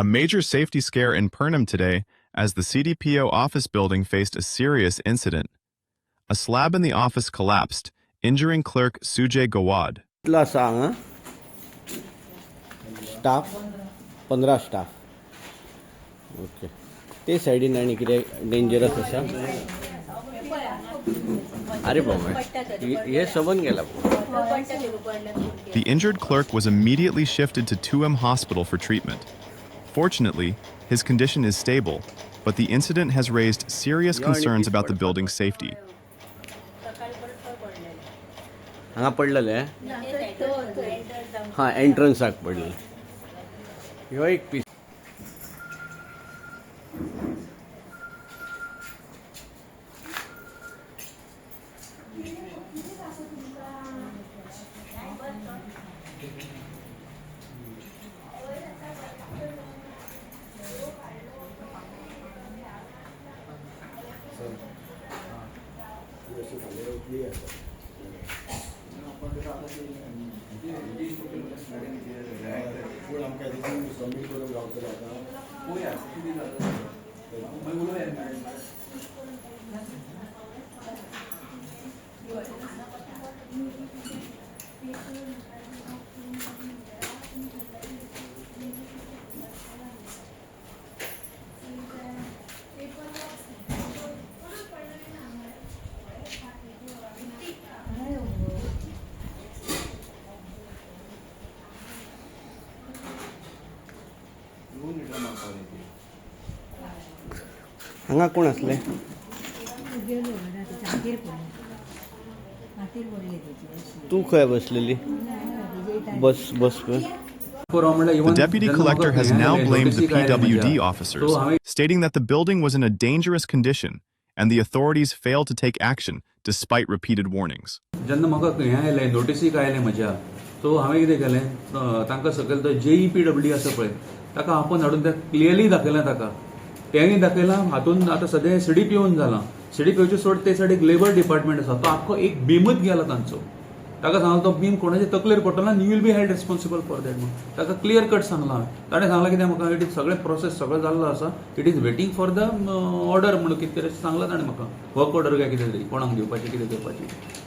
A major safety scare in Pernem today as the CDPO office building faced a serious incident. A slab in the office collapsed, injuring clerk Sujay Gawad. कितलो आसा हांगा staff? 15 staff. Okay, ते सायडीन आनी कितें dangerous आसा? अरे बाबा, हे सबन गेला. The injured clerk was immediately shifted to 2M Hospital for treatment. Fortunately, his condition is stable, but the incident has raised serious concerns about the building's safety. हांगा पडलेले? हां, एंट्रन्साक पडलेले. ह्यो एक पीस. पूण आमकां सबमीट करूंक गावतलो आतां. पळोवया कितें जाता, मागीर उलोवया मॅडम. हांगा कोण आसले? गेलो हातीर पडले, हातीर पडले तेचे. तूं खंय बसलेली? बस बस पळय. The deputy collector has now blamed the PWD officers, stating that the building was in a dangerous condition and the authorities failed to take action despite repeated warnings. जेन्ना म्हाका हें आयलें, नोटिसीक आयलें म्हज्या, सो हांवें कितें केलें, तांकां सकयल तो जेई पी डब्ल्यू आसा पळय, ताका आपोवन हाडून तें क्लियरली दाखयलें ताका, तेंय दाखयलां. हातून आतां सद्या सीडीपीओन जालां. सीडीपीओचे सोड, ते सायडीक लेबर डिपार्टमेंट आसा, तो आख्खो एक बीमच गेला तांचो. ताका सांगलो, तो बीम कोणाच्या तकलेर पडटलो आनी you will be held responsible for that म्हणून ताका क्लियर कट सांगलां हांवें. ताणें सांगलां कितें म्हाका, it is सगळें प्रोसेस सगळें जाल्लो आसा, it is waiting for the order म्हणून कितें तरी सांगलां ताणें म्हाका. वर्क ऑर्डर काय कितें तरी कोणाक दिवपाचें, कितें करपाचें,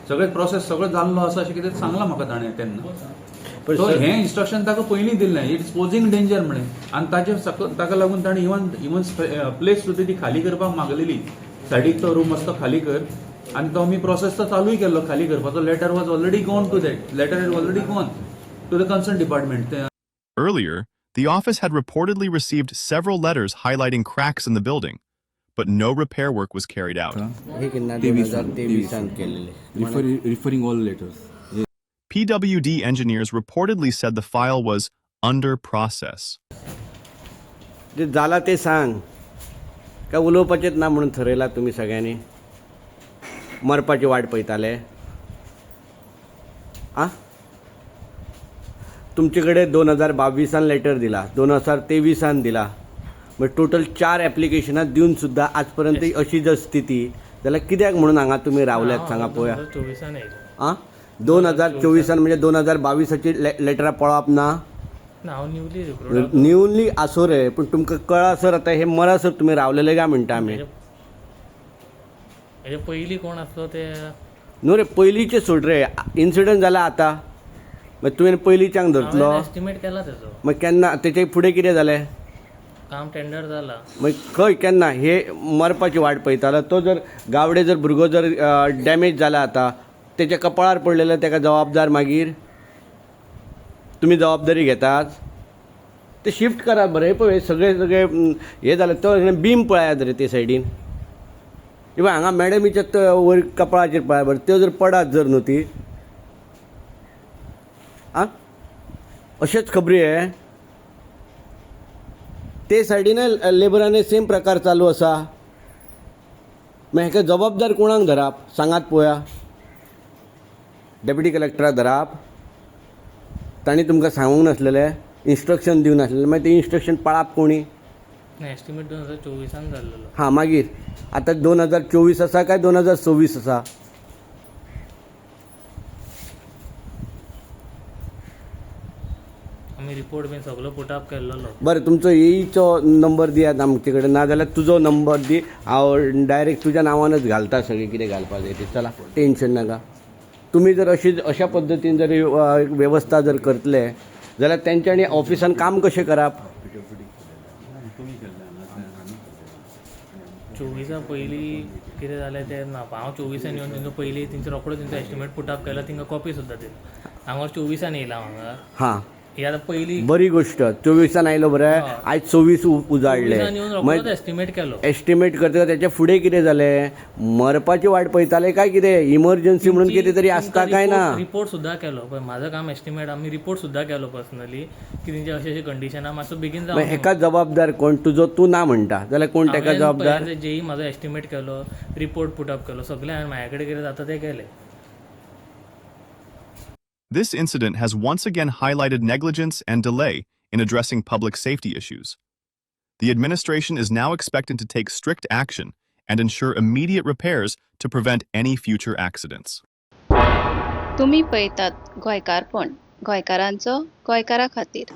सगळें प्रोसेस सगळें जाल्लो आसा अशें कितें सांगलां म्हाका ताणें तेन्ना. पण सो सर- हें इन्स्ट्रक्शन ताका पयलीं दिल्लें, it is posing danger म्हणें. आनी ताचे ताका लागून ताणें इवन इवन प्लेस सुद्दां ती खाली करपाक मागलेली. सायडीक तो रूम आसा तो खाली कर, आनी तो आमी प्रोसेस तो चालूय केल्लो खाली करपाचो. Letter was already gone to that, letter is already gone to the concern department. Earlier, the office had reportedly received several letters highlighting cracks in the building, but no repair work was carried out. हे केन्ना? 2023 केलेले. Referring all letters. PWD engineers reportedly said the file was under process. जे जाला ते सांग. काय उलोवपाचेंच ना म्हणून थरयलां तुमी सगळ्यांनी? मरपाची वाट पळयताले आ? तुमचे कडेन 2022 लेटर दिला, 2023 दिला, म्हणजे टोटल चार एप्लिकेशनां दिवन सुद्दां आज पर्यंत अशी जर स्थिती जाल्यार कित्याक म्हणून हांगा तुमी रावल्यात, सांगा पळोवया. 24 आयलो. आं, 2024 म्हणजे 2022 ची लेटरां पळोवप ना? ना, हांव न्यूली रिक्रूट. न्यूली आसूं रे, पूण तुमकां कळसर आतां हे मरासर तुमी रावलेले काय म्हणटा आमी. हेजे पयलीं कोण आसलो ते? न्हू रे, पयलींचे सोड रे, इन्सिडंट जाला आतां, मागीर तुवें पयलींच्यांक धरतलो? हांवें एस्टिमेट केला तेजो. मागीर केन्ना तेचे फुडें कितें जालें? काम टेंडर जाला. मागीर खंय केन्ना हे मरपाची वाट पळयतालो? तो जर गावडे जर भुरगो जर डॅमेज जाला आतां, तेच्या कपाळार पडलेलो, तेका जबाबदार मागीर तुमी जबाबदारी घेतात? ते शिफ्ट करात बरें. पळय, सगळे सगळे हे जालें. तो बीम पळयात रे ते सायडीन. इवन हांगा मॅडमीच्या वयर कपाळाचेर पळया बरें, त्यो जर पडात जर न्हू ती आं, अशेंच खबरी हे ते सायडीनय लेबरांनी सेम प्रकार चालू आसा. मागीर हेका जबाबदार कोणाक धरप, सांगात पळोवया. डेप्युटी कलेक्टराक धरप? तांणी तुमकां सांगूंक नासलेलें, इन्स्ट्रक्शन दिवंक नासलेलें? मागीर तें इन्स्ट्रक्शन पाळप कोणी? ना, एस्टिमेट 2024 जाल्लेलो. हां, मागीर आतां 2024 आसा काय 2026 आसा? आमी रिपोर्ट बीन सगलो पुटअप केल्लो. बरें, तुमचो एईचो नंबर दियात आमचे कडेन, नाजाल्यार तुजो नंबर दी, हांव डायरेक्ट तुज्या नांवानच घालता सगळें कितें घालपा जाय तें. चला, टेन्शन नाका. तुमी जर अशी अशा पद्दतीन जर वेवस्था जर करतले जाल्यार तेंच्यांनी ऑफिसान काम कशें करप? 24 पयलीं कितें जालें तें ना. हांव 24 येवन तेंचो पयलीं तेंचो रोकडो तेंचो एस्टिमेट पुटअप केलो, तिंका कॉपी सुद्दां दिली. हांगा 24 येयला हांव हांगा. ही आतां पयली. बरी गोश्ट, 24 आयलो. बरें, आयज 24 उजाडले. 24 येवन मागीर रोकडोच एस्टिमेट केलो. एस्टिमेट करता तेच्या फुडें कितें जालें? मरपाची वाट पळयताले काय कितें? इमर्जन्सी म्हणून कितें तरी आसता काय ना? रिपोर्ट सुद्दां केलो पळय. म्हाजो काम एस्टिमेट, आमी रिपोर्ट सुद्दां केलो पर्सनली की तेंचे अशें अशें कंडिशन आहा, मातसो बेगीन मागीर जावन. हेका जबाबदार कोण? तुजो तूं ना म्हणटा जाल्यार कोण तेका जबाबदार? जेई म्हाजो एस्टिमेट केलो, रिपोर्ट पुटअप केलो, सगळें हांवें म्हाज्या कडेन कितें जाता तें केलें. This incident has once again highlighted negligence and delay in addressing public safety issues. The administration is now expected to take strict action and ensure immediate repairs to prevent any future accidents. तुमी पळयतात गोंयकारपण, गोंयकारांचो गोंयकारा खातीर.